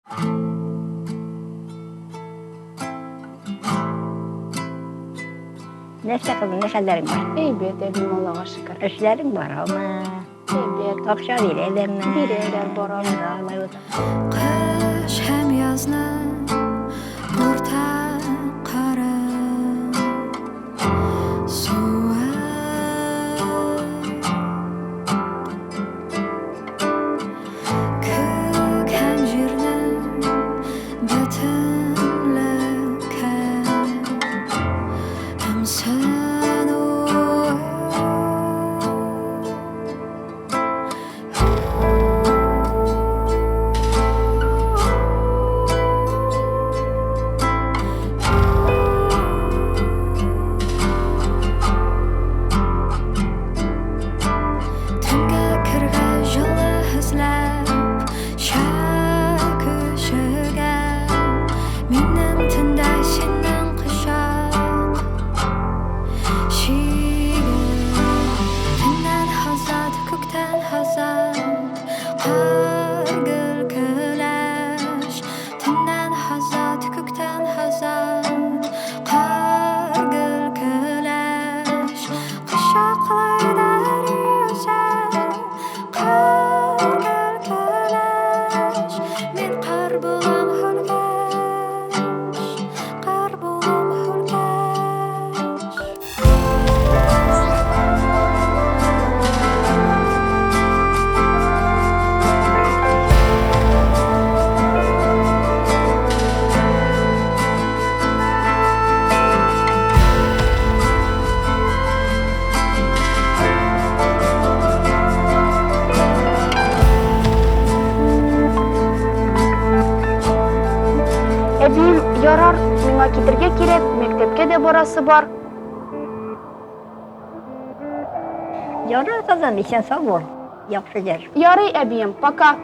Нәрсә кызым, ни хәлләрең бар? Әйбәт, әбием, Аллага шөкер. Эшләрең барамы? Әйбәт. Акча бирәләрме? Бирәләр, бара. Ярар, алай булса. Кыш һәм язның уртак кары суы. Күк һәм җирнең бөтенлеккә ымсынуы. Төнгә кергә җылы эзләп Чәкүшегә Минем төндә синең кочак Чиге Төннән азат, күктән азат Кар гөл көләч Төннән азат, күктән азат Кар гөл көләч Кочаклый дәрья Кар гөл көләч Мин кар булам үлгәч Кар булам үлгәч. Әбием, ярар, миңа китергә кирәк, мәктәпкә дә барасы бар. Ярар, кызым, исән сау бул. Яхшы җыр. Ярый, әбием, пока.